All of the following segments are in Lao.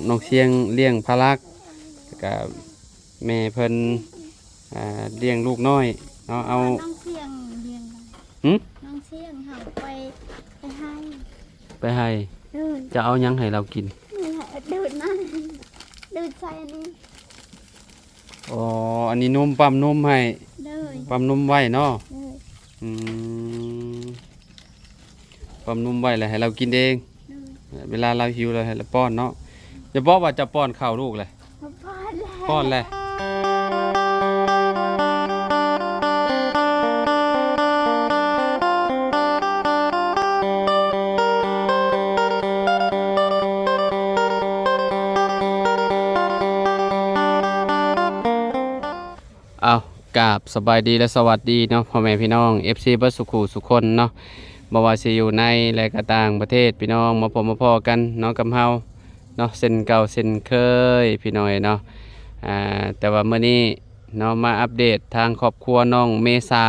ນ້ອງຊຽງລ້ຽງພາລັກ ແລ້ວກະແມ່ເພິ່ນ ອ່າ ລ້ຽງລູກນ້ອຍເນາະ. ເອົາ ນ້ອງຊຽງລ້ຽງ ຫຶ? ນ້ອງຊຽງເຮົາໄປ ໄປໄຮ່ ໄປໄຮ່. ເອີ ຈະເອົາຫຍັງໃຫ້ລາວກິນ? ນີ້ແຫຼະ ດູດມາ ດູດໃສ່ອັນນີ້. ອໍ ອັນນີ້ນົມ ປ້ຳນົມໃຫ້. ໂດຍ ປ້ຳນົມໄວ້ເນາະ. ໂດຍ ອືມ ປ້ຳນົມໄວ້ແລ້ວໃຫ້ລາວກິນເອງ. ໂດຍ ເວລາລາວຫິວແລ້ວໃຫ້ລາວປ້ອນເນາະ. ຢ່າບອກວ່າຈະປ້ອນເຂົ້າລູກແຫຼະ. ປ້ອນແຫຼະ ປ້ອນແຫຼະ. ເອົາ ກາບສະບາຍດີ ແລະ ສະຫວັດດີເນາະ ພໍ່ແມ່ພີ່ນ້ອງ ເອັຟຊີ ເບິດສູ່ຄູ່ສູ່ຄົນເນາະ. ບໍ່ວ່າຊິຢູ່ໃນ ແລະ ກະຕ່າງປະເທດ ພີ່ນ້ອງ ມາພົບມາພໍ້ກັນເນາະ ກັບເຮົາເນາະ ເຊັ່ນເກົ່າເຊັ່ນເຄີຍ ພີ່ນ້ອງເອີຍເນາະ. ອ່າ ແຕ່ວ່າມື້ນີ້ເນາະ ມາອັບເດດທາງຄອບຄົວນ້ອງເມສາ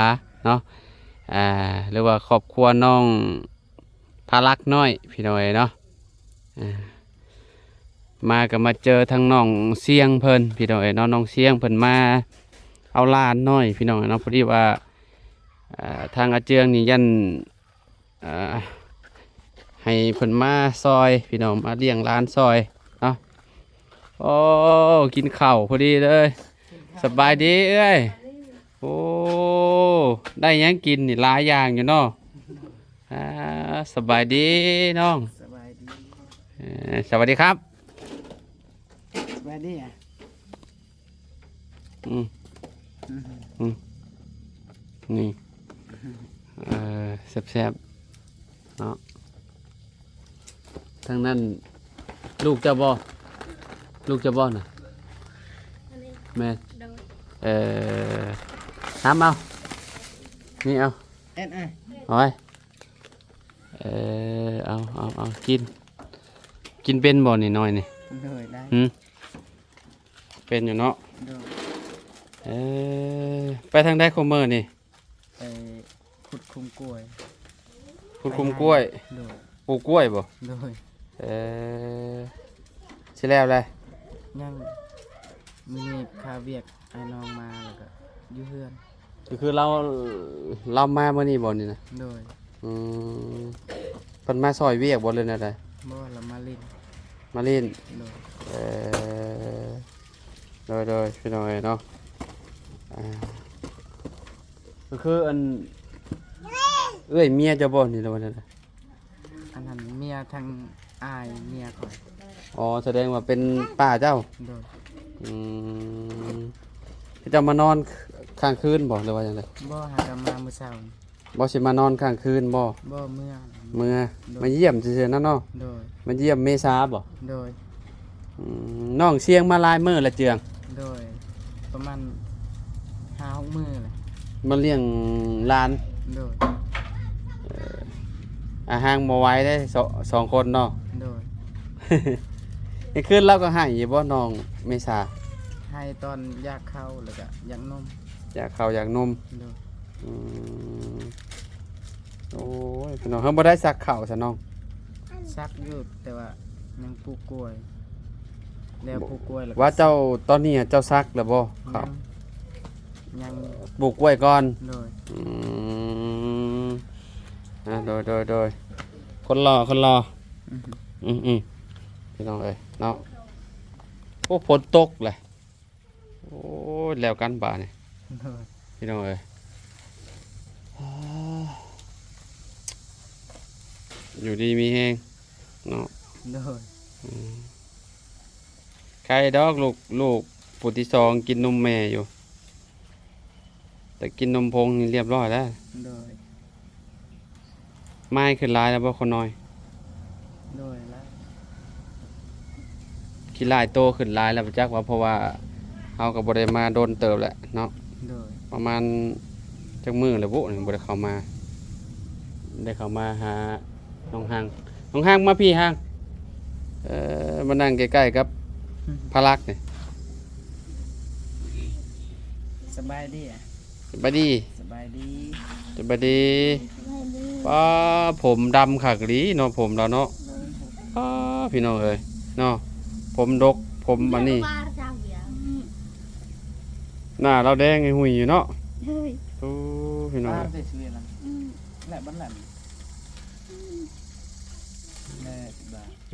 ເນາະ ອ່າ ຫຼືວ່າຄອບຄົວນ້ອງ ພາລັກນ້ອຍ ພີ່ນ້ອງເອີຍເນາະ. ອ່າ ມາກໍມາເຈີທາງນ້ອງຊຽງເພິ່ນ ພີ່ນ້ອງເອີຍເນາະ. ນ້ອງຊຽງເພິ່ນມາເອົາຫຼານນ້ອຍ ພີ່ນ້ອງເນາະ. ພໍດີວ່າ ອ່າ ທາງອາເຈືອງນີ້ຢ້ານ ອ່າ ໃຫ້ເພິ່ນມາຊ່ອຍ ພີ່ນ້ອງ ມາລ້ຽງຫຼານຊ່ອຍເນາະ. ໂອ້ ກິນເຂົ້າພໍດີເລີຍ. ສະບາຍດີເອື້ອຍ. ໂອ້ ໄດ້ຫຍັງກິນນີ້ ຫຼາຍຢ່າງຢູ່ເນາະ. ອ່າ ສະບາຍດີນ້ອງ. ສະບາຍດີ. ເອີ ສະຫວັດດີຄັບ. ສະບາຍດີ. ອືມ ອືມ ອືມ ນີ້ ເອີ ແຊບໆ ເນາະ. ທາງນັ້ນລູກເຈົ້າບໍ່? ລູກເຈົ້າບໍ່ນະ? ອັນນີ້ ແມ່ນ ໂດຍ ເອີ ຖາມເອົາ ນີ້ເອົາ ແອດ ເອົາໄວ້ ເອີ ເອົາ ເອົາ ເອົາ ກິນ ກິນເປັນບໍ່ນີ້ ນ້ອຍນີ້? ໂດຍ ໄດ້ ຫື? ເປັນຢູ່ເນາະ. ໂດຍ ເອີ ໄປທາງໃດຄຸມື້ນີ້? ໄປຂຸດຂຸມກ້ວຍ. ຂຸດຂຸມກ້ວຍ. ໂດຍ ປູກກ້ວຍບໍ່? ໂດຍ ເອີ ຊິແລ້ວແລ້ວ? ຍັງ ມື້ນີ້ຄາວຽກອ້າຍນ້ອງມາ ແລ້ວກໍຢູ່ເຮືອນ. ກໍຄືລາວ ລາວມາມື້ນີ້ບໍ່ນີ້ນະ? ໂດຍ ອືມ ເພິ່ນມາຊ່ອຍວຽກບໍ່ ຫຼືແນວໃດ? ບໍ່ ລາວມາຫຼິ້ນ. ມາຫຼິ້ນ. ໂດຍ ເອີ ໂດຍໆ ພີ່ນ້ອງເອີຍເນາະ. ອ່າ ກໍຄືອັນ ເອື້ອຍເມຍເຈົ້າບໍ່ນີ້ ຫຼືວ່າແນວໃດ? ອັນນັ້ນເມຍທາງອ້າຍເມຍຂ້ອຍ. ອໍ ສະແດງວ່າເປັນປ້າເຈົ້າ. ໂດຍ ອືມ ເຈົ້າມານອນຄ້າງຄືນບໍ່ ຫຼືວ່າຈັ່ງໃດ? ບໍ່ ຫາກະມາມື້ເຊົ້າ. ບໍ່ ຊິມານອນຄ້າງຄືນບໍ່? ບໍ່ ເມືອ ເມືອ ໂດຍ ມາຢ້ຽມຊື່ໆ ນັ້ນເນາະ. ໂດຍ ມາຢ້ຽມເມສາບໍ່? ໂດຍ ອືມ ນ້ອງຊຽງມາຫຼາຍມື້ລະເຈືອງ? ໂດຍ ປະມານຫ້າຫົກມື້ແຫຼະ ມາລ້ຽງຫຼານ. ໂດຍ ເອີ ອາຫາງບໍ່ໄຫວເດ້ ສອງຄົນເນາະ. ໂດຍ ກາງຄືນລາວກໍໄຫ້ຢູ່ບໍ່ ນ້ອງເມສາ? ໄຫ້ຕອນຢາກເຂົ້າ ແລ້ວກໍຢາກນົມ. ຢາກເຂົ້າຢາກນົມ. ໂດຍ ອືມ ໂອ້ຍ ພີ່ນ້ອງ ເຮົາບໍ່ໄດ້ສັກເຂົ້າຊະນ້ອງ? ສັກຢູ່ ແຕ່ວ່າຍັງປູກກ້ວຍ ແລ້ວປູກກ້ວຍແລ້ວ ວ່າເຈົ້າ ຕອນນີ້ເຈົ້າສັກແລ້ວບໍ່ເຂົ້າ? ຍັງ ຍັງ ປູກກ້ວຍກ່ອນ. ໂດຍ ອືມ ອ່າ ໂດຍໆ ຄົນຫຼໍ່ ຄົນຫຼໍ່. ອືມ ອືມ ພີ່ນ້ອງເອີຍເນາະ. ໂອ້ ຝົນຕົກແຫຼະ. ໂອ້ຍ ແລ້ວກັນບາດນີ້. ໂດຍ ພີ່ນ້ອງເອີຍ ຢູ່ດີມີແຮງເນາະ. ໂດຍ ອືມ ໄຄດອກ ລູກ ລູກຜູ້ທີສອງກິນນົມແມ່ຢູ່ ແຕ່ກິນນົມຜົງນີ້ລຽບຮ້ອຍແລ້ວ. ໂດຍ ໄມ້ຂຶ້ນຫຼາຍແລ້ວບໍ່ ຄົນນ້ອຍ? ໂດຍ ຫຼາຍ ຂີ້ຫຼາຍໂຕຂຶ້ນຫຼາຍແລ້ວ ບໍ່ຈັກວ່າ ເພາະວ່າເຮົາກໍບໍ່ໄດ້ມາດົນເຕີບແລ້ວເນາະ. ໂດຍ ປະມານຈັກມື້ແລ້ວບຸ ບໍ່ໄດ້ເຂົ້າມາ ໄດ້ເຂົ້າມາຫານ້ອງຮັງ. ນ້ອງຮັງ ມາພີ້ຮັງ ເອີ ມານັ່ງໃກ້ໆ ກັບພາລັກນີ້. ສະບາຍດີ ສະບາຍດີ ສະບາຍດີ ສະບາຍດີ. ສະບາຍດີ ປ້າ ຜົມດຳຄັກອີ່ຫຼີເນາະ ຜົມລາວເນາະ. ໂດຍ ປ້າ ພີ່ນ້ອງເອີຍເນາະ. ຜົມດົກ ຜົມອັນນີ້ ໜ້າລາວແດງໃຫ້ຫຸຍຢູ່ເນາະ. ໂອ້ ພີ່ນ້ອງເອີຍ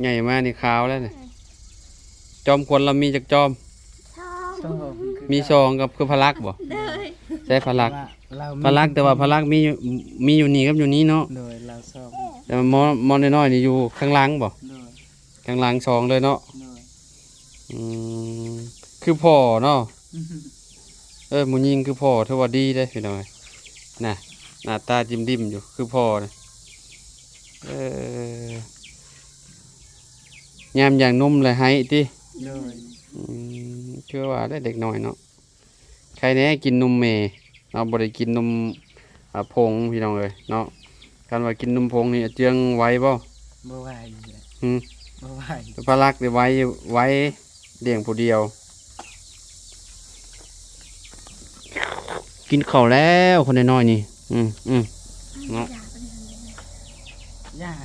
ໃຫຍ່ມານີ້ຂາວແລ້ວນີ້. ຈອມຂວັນລາວມີຈັກຈອມ? ສອງ ມີສອງກັບ ຄືພະລັກບໍ່? ໃຊ້ພະລັກ ພະລັກ ແຕ່ວ່າພະລັກມີຢູ່ ມີຢູ່ນີ້ກັບຢູ່ນີ້ເນາະ. ແຕ່ວ່າໝໍ ໝໍນ້ອຍໆນີ້ຢູ່ຂ້າງຫຼັງບໍ່? ຂ້າງຫຼັງສອງເລີຍເນາະ. ອືມ ຄືພໍ່ເນາະ. ເອີ ໝູຍິງຄືພໍ່ ຖືວ່າດີເດ້ພີ່ນ້ອງເອີຍ. ນະ ໜ້າຕາຈິ້ມດິ້ມຢູ່ ຄືພໍ່ນະ. ເອີ ຍາມຢາກນົມແລ້ວໄຫ້ຕິ? ໂດຍ. ອືມ ຄືວ່າໄດ້ເດັກນ້ອຍເນາະ ໃຄແດ່ກິນນົມແມ່ເນາະ ບໍ່ໄດ້ກິນນົມ ອາ ຜົງພີ່ນ້ອງເອີຍເນາະ. ຄັນວ່າກິນນົມຜົງນີ້ອາເຈືອງໄວບໍ່? ບໍ່ໄວແຫຼະ. ຫື? ບໍ່ໄວ. ພະລັກນີ້ໄວ ໄວ ລ້ຽງຜູ້ດຽວ. ກິນເຂົ້າແລ້ວຄົນນ້ອຍໆນີ້. ອືມ ອືມ ເນາະ ຍ່າງ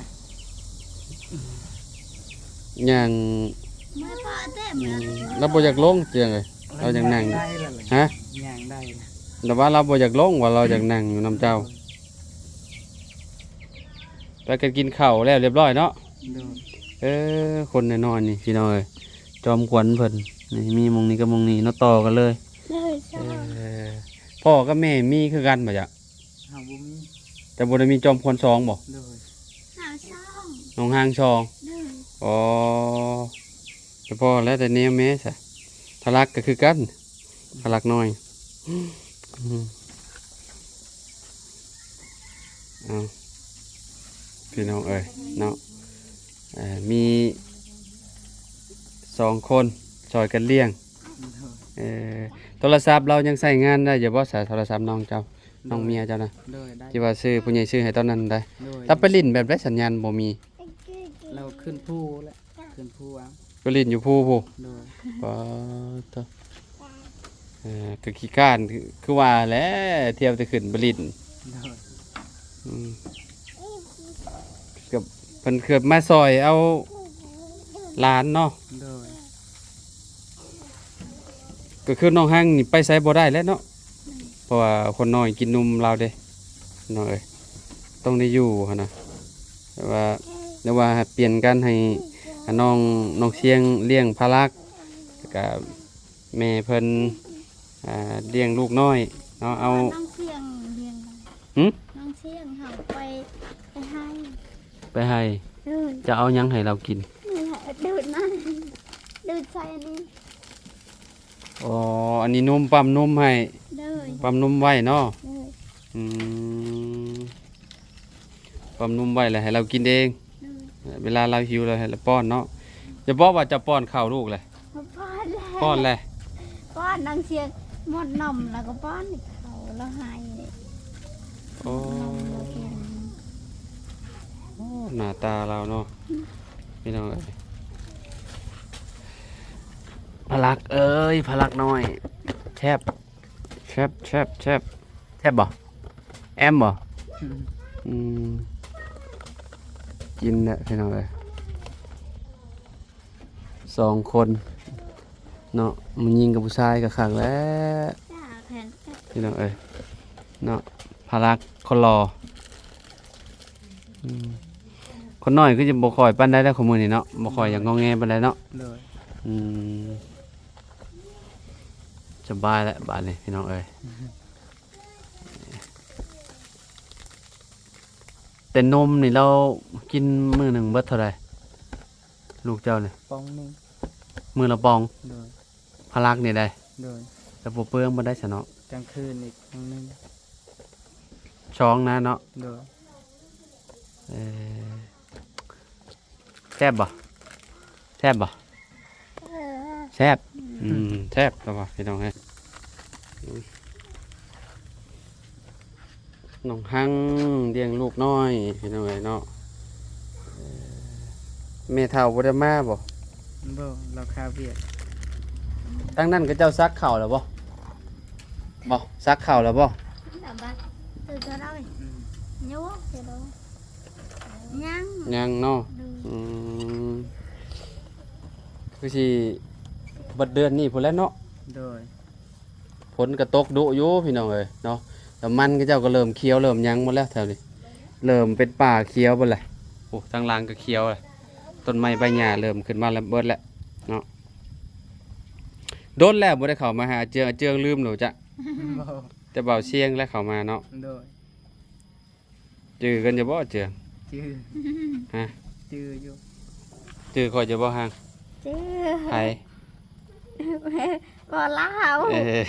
ຍ່າງ ລາວບໍ່ຢາກລົງ ເຈືອງເອີຍ ລາວຢາກນັ່ງ. ຮະ? ຍ່າງໄດ້ລະ ແຕ່ວ່າລາວບໍ່ຢາກລົງ ວ່າລາວຢາກນັ່ງຢູ່ນຳເຈົ້າ. ໄປກັນກິນເຂົ້າແລ້ວລຽບຮ້ອຍເນາະ. ໂດຍ. ເອີ ຄົນນ້ອຍໆນີ້ພີ່ນ້ອງເອີຍ ຈອມຂວັນເພິ່ນນີ້ ມີໝ່ອງນີ້ກັບໝ່ອງນີ້ເນາະ ຕໍ່ກັນເລີຍ. ໂດຍ. ເອີ ພໍ່ກັບແມ່ມີຄືກັນບໍ່? ເຈົ້າ ເຮົາບໍ່ມີ. ເຈົ້າບໍ່ໄດ້ມີຈອມຂວັນສອງບໍ່? ໂດຍ. ເຮົາສອງ ນ້ອງຮ່າງສອງ. ໂດຍ. ອໍ ສະເພາະແລ້ວແຕ່ແນວແມ່ຊະ ພະລັກກໍຄືກັນ ພະລັກນ້ອຍ. ອືມ ເອົາ ພີ່ນ້ອງເອີຍເນາະ ເອີ ມີສອງຄົນຊ່ອຍກັນລ້ຽງ. ໂດຍ. ເອີ ໂທລະສັບລາວຍັງໃຊ້ງານໄດ້ຢູ່ບໍ່ສະ? ໂທລະສັບນ້ອງເຈົ້າ ນ້ອງເມຍເຈົ້ານະ? ໂດຍ ໄດ້. ທີ່ວ່າຊື້ ຜູ້ໃຫຍ່ຊື້ໃຫ້ຕອນນັ້ນໄດ໋? ໂດຍ. ລາວໄປຫຼິ້ນແບບໃດ ສັນຍານບໍ່ມີ? ລາວຂຶ້ນພູແຫຼະ ຂຶ້ນພູເອົາ ໄປຫຼິ້ນຢູ່ພູພຸ້ນ. ໂດຍ. ປາດໂທ້ ເອີ ກໍຂີ້ຄ້ານ ຄືວ່າແຫຼະ ທ່ຽວແຕ່ຂຶ້ນໄປຫຼິ້ນ. ໂດຍ. ອືມ ກໍເພິ່ນເກີດມາຊ່ອຍເອົາຫຼານເນາະ. ໂດຍ. ກໍຄືນ້ອງຮັງນີ້ໄປໃສບໍ່ໄດ້ແລ້ວເນາະ ເພາະວ່າຄົນນ້ອຍກິນນົມລາວເດ້ ນ້ອງເອີຍ ຕ້ອງໄດ້ຢູ່ຫັ້ນນະ. ແຕ່ວ່າ ຫຼືວ່າໃຫ້ປ່ຽນກັນ ໃຫ້ ອາ ນ້ອງ ນ້ອງຊຽງລ້ຽງພະລັກ ແລ້ວກະແມ່ເພິ່ນ ອາ ລ້ຽງລູກນ້ອຍເນາະ. ເອົາ ນ້ອງຊຽງລ້ຽງ ຫຶ? ນ້ອງຊຽງເຮົາໄປ ໄປໄຮ່ ໄປໄຮ່. ໂດຍ. ຈະເອົາຫຍັງໃຫ້ລາວກິນ? ນີ້ແຫຼະ ດູດມາ ດູດໃສ່ອັນນີ້. ອໍ ອັນນີ້ນົມ ປ້ຳນົມໃຫ້. ໂດຍ. ປ້ຳນົມໄວ້ເນາະ. ໂດຍ. ອືມ ປ້ຳນົມໄວ້ແລ້ວໃຫ້ລາວກິນເອງ. ໂດຍ. ເວລາລາວຫິວແລ້ວໃຫ້ລາວປ້ອນເນາະ. ຢ່າບອກວ່າຈະປ້ອນເຂົ້າລູກແຫຼະ. ປ້ອນແຫຼະ ປ້ອນແຫຼະ ປ້ອນ ນ້ອງຊຽງໝົດນົມແລ້ວກໍປ້ອນເຂົ້າລາວໃຫ້. ໂອ້ ໂອ້ ໜ້າຕາລາວເນາະ ພີ່ນ້ອງເອີຍ. ພະລັກເອີຍ ພະລັກນ້ອຍ ແຊບ ແຊບ ແຊບ ແຊບ ແຊບບໍ່? ແອມບໍ່? ອືມ ກິນແຫຼະ ພີ່ນ້ອງເອີຍ. ສອງຄົນເນາະ ຜູ້ຍິງກັບຜູ້ຊາຍກໍຄັກແລ້ວ ພີ່ນ້ອງເອີຍເນາະ. ພະລັກຄົນຫຼໍ່ ອືມ ຄົນນ້ອຍຄືຈະບໍ່ຄ່ອຍປານໃດແລ້ວ ຂອງມື້ນີ້ເນາະ ບໍ່ຄ່ອຍຢາກງໍແງປານໃດເນາະ. ໂດຍ. ອືມ ສະບາຍແລ້ວບາດນີ້ ພີ່ນ້ອງເອີຍ. ແຕ່ນົມນີ້ລາວກິນມື້ໜຶ່ງເບິດເທົ່າໃດ? ລູກເຈົ້ານີ້ ປ໋ອງໜຶ່ງ ມື້ລະປ໋ອງ. ໂດຍ. ພະລັກນີ້ໃດ໋? ໂດຍ. ແຕ່ບໍ່ເປືອງປານໃດຊະເນາະ ກາງຄືນອີກຄັ້ງໜຶ່ງ ສອງນະເນາະ. ໂດຍ. ເອີ ແຊບບໍ່? ແຊບບໍ່? ແຊບ. ອືມ ແຊບແລ້ວວ່າ ພີ່ນ້ອງເອີຍ. ອືມ ນ້ອງຮັງລ້ຽງລູກນ້ອຍ ພີ່ນ້ອງເອີຍເນາະ. ເອີ ແມ່ເຖົ້າບໍ່ໄດ້ມາບໍ່? ບໍ່ ລາວຄາວຽກ. ທາງນັ້ນເຂົາເຈົ້າສັກເຂົ້າແລ້ວບໍ່? ບໍ່ ສັກເຂົ້າແລ້ວບໍ່? ອືມ ຍັງ ຍັງເນາະ. ໂດຍ. ອືມ ເ ຄືຊິເບິດເດືອນນີ້ພຸ້ນແຫຼະເນາະ. ໂດຍ. ຝົນກໍຕົກດຸຢູ່ພີ່ນ້ອງເອີຍເນາະ, ແລ້ວມັນເຂົາເຈົ້າກໍເລີ່ມຂຽວເລີ່ມຫຍັງໝົດແລ້ວແຖວນີ້, ເລີ່ມເປັນປ່າຂຽວເບິດແຫຼະ. ໂອ້ ທາງຫຼັງກໍຂຽວແຫຼະ, ຕົ້ນໄມ້ໃບຫຍ້າເລີ່ມຂຶ້ນມາແລ້ວເບິດແຫຼະເນາະ. ດົນແລ້ວບໍ່ໄດ້ເຂົ້າມາຫາເຈືອງ, ເຈືອງລືມແລ້ວຈະ ບໍ່ ແຕ່ເບົາຊຽງແລ້ວເຂົ້າມາເນາະ. ໂດຍ. ຈື່ກັນຢູ່ບໍ່ເຈືອງ? ຈື່. ຮະ? ຈື່ຢູ່. ຈື່ຂ້ອຍຢູ່ບໍ່ຫາງ? ຈື່. ໃຜ? ບໍ່ລາວ. ເອີ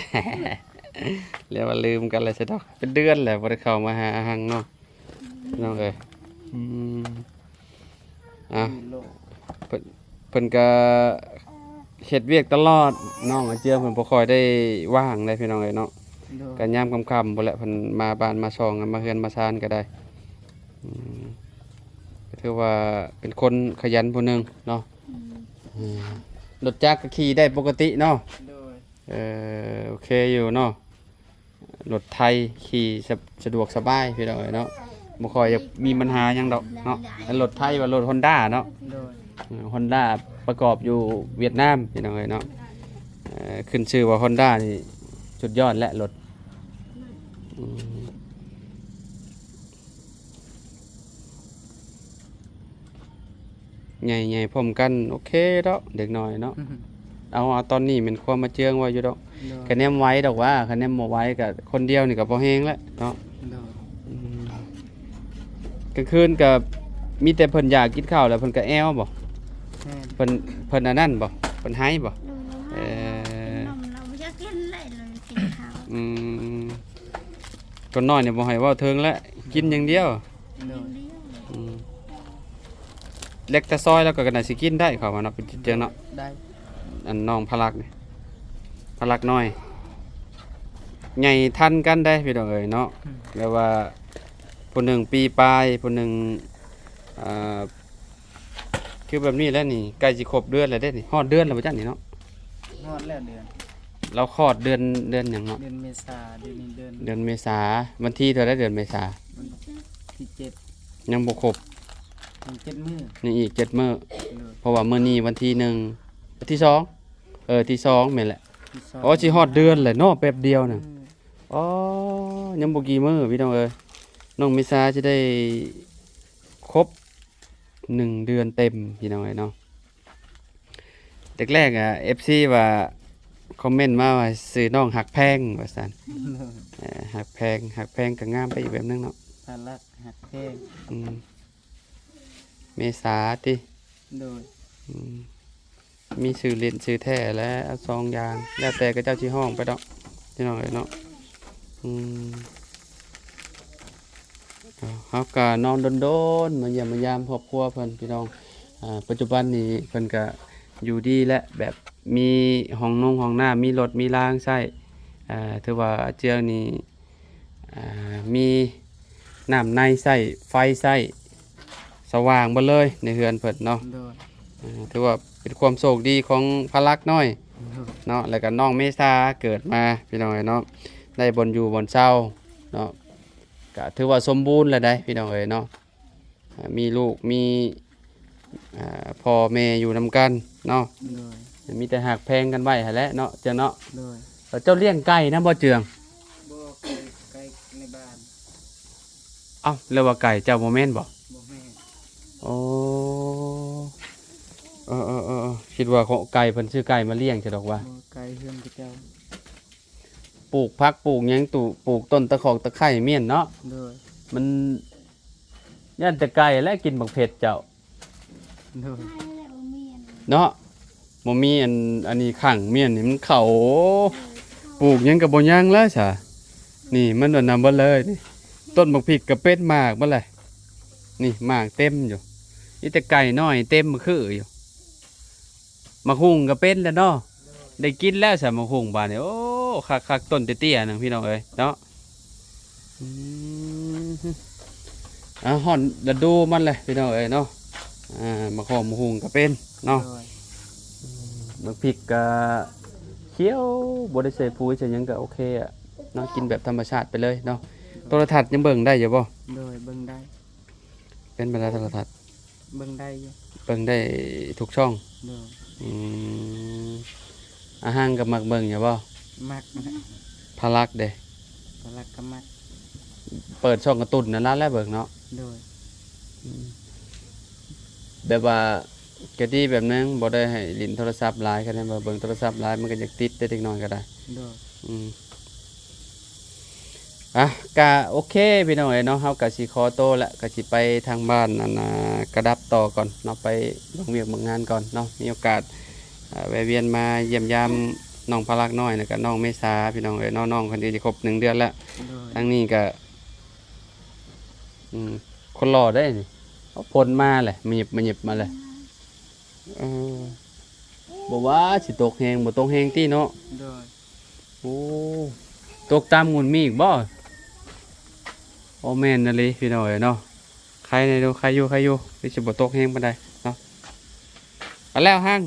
ແລ້ວວ່າລືມກັນແລ້ວຊະດອກ, ເປັນເດືອນແລ້ວບໍ່ໄດ້ເຂົ້າມາຫາຫາງເນາະ. ພີ່ນ້ອງເອີຍ ອືມ ອ່ະ ເພິ່ນ ເພິ່ນກະເຮັດວຽກຕະຫຼອດ, ນ້ອງອາເຈືອງເພິ່ນບໍ່ຄ່ອຍໄດ້ວ່າງເດ້ພີ່ນ້ອງເອີຍເນາະ. ໂດຍ. ກະຍາມຄ່ຳໆພຸ້ນແຫຼະ ເພິ່ນມາບ້ານມາຊ່ອງ ມາເຮືອນມາຊານກະໄດ້. ອືມ ກະຖືວ່າເປັນຄົນຂະຫຍັນຜູ້ໜຶ່ງເນາະ. ອືມ ເອີ ລົດຈັກກະຂີ່ໄດ້ປົກກະຕິເນາະ. ໂດຍ. ເອີ ໂອເຄຢູ່ເນາະ. ລົດໄຖຂີ່ສະ ສະດວກສະບາຍພີ່ນ້ອງເອີຍເນາະ, ບໍ່ຄ່ອຍຈະມີບັນຫາຫຍັງດອກເນາະ. ອັນລົດໄຖວ່າລົດຮອນດ້າເນາະ. ໂດຍ. ເອີ ຮອນດ້າປະກອບຢູ່ຫວຽດນາມພີ່ນ້ອງເອີຍເນາະ. ເອີ ຂຶ້ນຊື່ວ່າຮອນດ້ານີ້ສຸດຍອດແຫຼະລົດ. ອືມ ໃຫຍ່ໆພ້ອມກັນ ໂອເຄດອກ ເດັກນ້ອຍເນາະ. ເອົາ ເອົາ ຕອນນີ້ແມ່ນຄວາມມາເຈືອງໄວ້ຢູ່ດອກ. ໂດຍ. ຄະແນນໄວດອກວ່າ ຄະແນນບໍ່ໄວກະຄົນດຽວນີ້ກະພໍແຮງແລ້ວເນາະ. ໂດຍ. ອືມ ກາງຄືນກະມີແຕ່ເພິ່ນຢາກກິນເຂົ້າແລ້ວເພິ່ນກະແອວບໍ? ແມ່ນ. ເພິ່ນ ເພິ່ນອັນນັ້ນບໍ? ເພິ່ນໄຫ້ບໍ? ໂດຍ. ເອີ ເປັນນົມລາວບໍ່ຢາກກິນແລ້ວ ລາວກິນເຂົ້າ. ອືມ ຄົນນ້ອຍນີ້ບໍ່ໃຫ້ເວົ້າເຖິງແລ້ວ ກິນຢ່າງດຽວ. ໂດຍ. ອືມ ເລັກແຕ່ຊອຍແລ້ວກໍໜ້າຊິກິນໄດ້ ເຂົາວ່າເນາະ ເປັນເຈີເນາະ. ໄດ້. ອັນນ້ອງພະລັກນີ້ ພະລັກນ້ອຍ ໃຫຍ່ທັນກັນເດ້ພີ່ນ້ອງເອີຍເນາະ. ອືມ ແບບວ່າຜູ້ໜຶ່ງປີປາຍ ຜູ້ໜຶ່ງ ອ່າ ຄືແບບນີ້ແຫຼະນີ້ ໃກ້ຊິຄົບເດືອນແລ້ວເດ້ນີ້. ຮອດເດືອນແລ້ວບໍ່ຈັກນີ້ເນາະ? ຮອດແລ້ວເດືອນ. ລາວຄອດເດືອນ ເດືອນຫຍັງເນາະ? ເດືອນເມສາ. ເດືອນນີ້ເດືອນ ເດືອນເມສາ. ວັນທີເທົ່າໃດເດືອນເມສາ? ວັນທີເຈັດ. ຍັງບໍ່ຄົບ. ຍັງເຈັດມື້. ຍັງອີກເຈັດມື້. ໂດຍ. ເພາະວ່າມື້ນີ້ວັນທີໜຶ່ງ ທີສອງ. ເອີ ທີສອງ ແມ່ນແຫຼະ. ທີສອງ. ອໍ ຊິຮອດເດືອນແຫຼະເນາະ ແປັບດຽວນະ. ອືມ. ອໍ ຍັງບໍ່ກີ່ມື້ພີ່ນ້ອງເອີຍ ນ້ອງເມສາຊິໄດ້ຄົບ ໜຶ່ງເດືອນເຕັມພີ່ນ້ອງເອີຍເນາະ. ແລກໆ ອະ ເອັຟຊີ ວ່າ ຄອມເມັນມາວ່າ ຊື່ນ້ອງຮັກແພງ ວ່າຊັ້ນ. ເອີ ຮັກແພງ ຮັກແພງກໍງາມໄປອີກແບບໜຶ່ງເນາະ. ພະລັກຮັກແພງ. ອືມ ເມສາຕິ? ໂດຍ. ອືມ ມີຊື່ຫຼິ້ນຊື່ແທ້ແຫຼະ ເອົາສອງຢ່າງ ແລ້ວແຕ່ເຂົາເຈົ້າຊິຮ້ອງໄປດອກ ພີ່ນ້ອງເອີຍເນາະ. ອືມ ເຮົາກໍນອນດົນໆ ມາຢ້ຽມມາຢາມຄອບຄົວເພິ່ນ ພີ່ນ້ອງ. ອາ ປັດຈຸບັນນີ້ເພິ່ນກໍຢູ່ດີແຫຼະ ແບບມີຫ້ອງນົງຫ້ອງນ້ຳ ມີລົດມີລາງໃຊ້. ອາ ຖືວ່າອາເຈືອງນີ້ ອ່າ ມີນ້ຳໃນໃຊ້ ໄຟໃຊ້ ສະຫວ່າງເບິດເລີຍໃນເຮືອນເພິ່ນເນາະ. ໂດຍ. ອ່າ ຖືວ່າເປັນຄວາມໂຊກດີຂອງພະລັກນ້ອຍ ໂດຍ ເນາະ ແລ້ວກໍນ້ອງເມສາເກີດມາ ພີ່ນ້ອງເອີຍເນາະ ໄດ້ບ່ອນຢູ່ບ່ອນເຊົາເນາະ ກະຖືວ່າສົມບູນແລ້ວໃດ໋ ພີ່ນ້ອງເອີຍເນາະ. ອ່າ ມີລູກ ມີ ອ່າ ພໍ່ແມ່ຢູ່ນຳກັນເນາະ. ໂດຍ. ມີແຕ່ຮັກແພງກັນໄວ້ຫັ້ນແຫຼະເນາະ ເຈືອງເນາະ. ໂດຍ. ເຈົ້າລ້ຽງໄກ່ນຳບໍ່ ເຈືອງ? ບໍ່ ໄກ່ ໄກ່ໃນບ້ານ. ເອົ້າ ແລ້ວວ່າໄກ່ເຈົ້າບໍ່ແມ່ນບໍ່? ບໍ່ແມ່ນ. ໂອ້ ເອີໆໆ ຄິດວ່າຂອງໄກ່ ເພິ່ນຊື້ໄກ່ມາລ້ຽງຊະດອກວ່າ. ບໍ່ ໄກ່ເຮືອນເຂົາເຈົ້າ. ປູກຜັກປູກຫຍັງ ປູກຕົ້ນຕະຂອກຕະໄຄມ້ຽນເນາະ. ໂດຍ. ມັນ ຢ້ານແຕ່ໄກ່ແຫຼະກິນບັກເຜັດເຈົ້າ. ໂດຍ. ເນາະ ບໍ່ມີອັນ ອັນນີ້ຂັງມ້ຽນນີ້ມັນເຂົ້າ ປູກຫຍັງກໍບໍ່ຍັງແລ້ວຊະ. ນີ້ມັນອັນນັ້ນເບິດເລີຍນີ້ ຕົ້ນບັກພິກກໍເປັນໝາກເບິດແຫຼະ. ນີ້ໝາກເຕັມຢູ່ ມີແຕ່ໄກ່ນ້ອຍເຕັມຄືຢູ່. ໝາກຫຸ່ງກໍເປັນແລ້ວເນາະ. ໄດ້ກິນແລ້ວຊະໝາກຫຸ່ງບາດນີ້. ໂອ້ ຄັກໆ ຕົ້ນເຕ້ຍໆໜຶ່ງ ພີ່ນ້ອງເອີຍເນາະ. ອືມ ອ່າ ຮອດລະດູມັນແຫຼະ ພີ່ນ້ອງເອີຍເນາະ. ອ່າ ໝາກຫອມໝາກຫຸ່ງກໍເປັນເນາະ. ໂດຍ. ອືມ ໝາກພິກກໍຂຽວ ບໍ່ໄດ້ໃສ່ປຸ໋ຍໃສ່ຫຍັງກໍໂອເຄອະເນາະ ກິນແບບທຳມະຊາດໄປເລີຍເນາະ. ໂທລະທັດຍັງເບິ່ງໄດ້ຢູ່ບໍ່? ໂດຍ ເບິ່ງໄດ້. ເປັນປານໃດໂທລະທັດ? ເບິ່ງໄດ້ຢູ່ ເບິ່ງໄດ້ທຸກຊ່ອງ. ໂດຍ. ອືມ ອາຮັງກໍມັກເບິ່ງຢູ່ບໍ່? ມັກນະ. ພາລັກເດ? ພາລັກກໍມັກ. ເປີດຊ່ອງກາຕູນນັ້ນລະແຫຼະເບິ່ງເນາະ. ໂດຍ. ອືມ ແບບວ່າ ກໍດີແບບໜຶ່ງ ບໍ່ໄດ້ໃຫ້ຫຼິ້ນໂທລະສັບຫຼາຍ, ຄັນວ່າເບິ່ງໂທລະສັບຫຼາຍ ມັນກໍຢາກຕິດເດ້ ເດັກນ້ອຍກໍໄດ້. ໂດຍ. ອືມ ອ່ະ ກະໂອເຄພີ່ນ້ອງເອີຍເນາະ, ເຮົາກະຊິຂໍໂຕລະ ກະຊິໄປທາງບ້ານອັນນາ ກະດັບຕໍ່ກ່ອນເນາະ, ໄປເບິ່ງວຽກເບິ່ງງານກ່ອນເນາະ. ມີໂອກາດ ເອີ ແວະວຽນມາຢ້ຽມຢາມນ້ອງພາລັກນ້ອຍ ແລ້ວກະນ້ອງເມສາພີ່ນ້ອງເອີຍເນາະ. ນ້ອງເພິ່ນກໍຈະຄົບໜຶ່ງເດືອນລະ. ໂດຍ. ທາງນີ້ກະ ອືມ ຄົນຫຼໍ່ເດ້ນີ້. ເອົາ ຝົນມາແຫຼະ ມາຫຍິບມາຫຍິບມາແຫຼະ. ເອີ ບໍ່ວ່າຊິຕົກແຮງ ບໍ່ຕົກແຮງຕິເນາະ. ໂດຍ. ໂອ້ ຕົກຕາມງຸ່ນມີອີກບໍ່? ໂອ້ ແມ່ນອີ່ຫຼີພີ່ນ້ອງເອີຍເນາະ. ໄຄແດ່ຢູ່ ໄຄຢູ່ ໄຄຢູ່ ຄືຊິບໍ່ຕົກແຮງປານໃດເນາະ. ໄປແລ້ວຮັງ.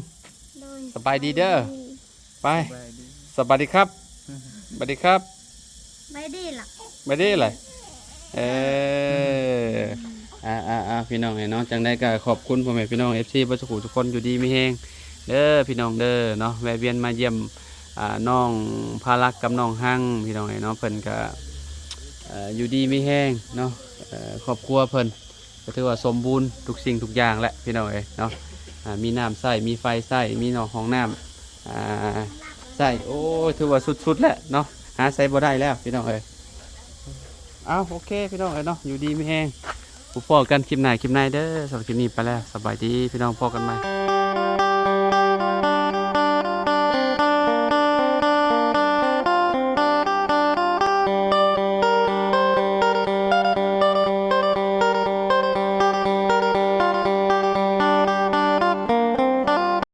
ໂດຍ. ສະບາຍດີເດີ. ສະບາຍດີ. ໄປ. ສະບາຍດີ. ສະບາຍດີຄັບ. ສະບາຍດີຄັບ. ສະບາຍດີລະ. ສະບາຍດີລະ. ເອີ ອ່າໆໆ ພີ່ນ້ອງເອີຍເນາະ, ຈັ່ງໃດກໍຂອບຄຸນພໍ່ແມ່ພີ່ນ້ອງ ເອັຟຊີ ເບິດສູ່ຜູ້ສູ່ຄົນ ຢູ່ດີມີແຮງເດີພີ່ນ້ອງເດີເນາະ. ແວະວຽນມາຢ້ຽມ ອ່າ ນ້ອງພາລັກກັບນ້ອງຮັງພີ່ນ້ອງເອີຍເນາະ, ເພິ່ນກໍ ເອີ ຢູ່ດີມີແຮງເນາະ. ເອີ ຄອບຄົວເພິ່ນ ກໍຖືວ່າສົມບູນທຸກສິ່ງທຸກຢ່າງແຫຼະພີ່ນ້ອງເອີຍເນາະ. ອ່າ ມີນ້ຳໃຊ້ ມີໄຟໃຊ້ ມີນອກຫ້ອງນ້ຳ ອ່າ ໃຊ້. ໂອ້ຍ ຖືວ່າສຸດໆແຫຼະເນາະ, ຫາໃສບໍ່ໄດ້ແລ້ວພີ່ນ້ອງເອີຍ. ເອົາ ໂອເຄພີ່ນ້ອງເອີຍເນາະ, ຢູ່ດີມີແຮງ ພົບພໍ້ກັນຄລິບໜ້າຄລິບໃນເດີ. ສຳລັບຄລິບນີ້ໄປແລ້ວ ສະບາຍດີພີ່ນ້ອງ, ພໍ້ກັນໃໝ່.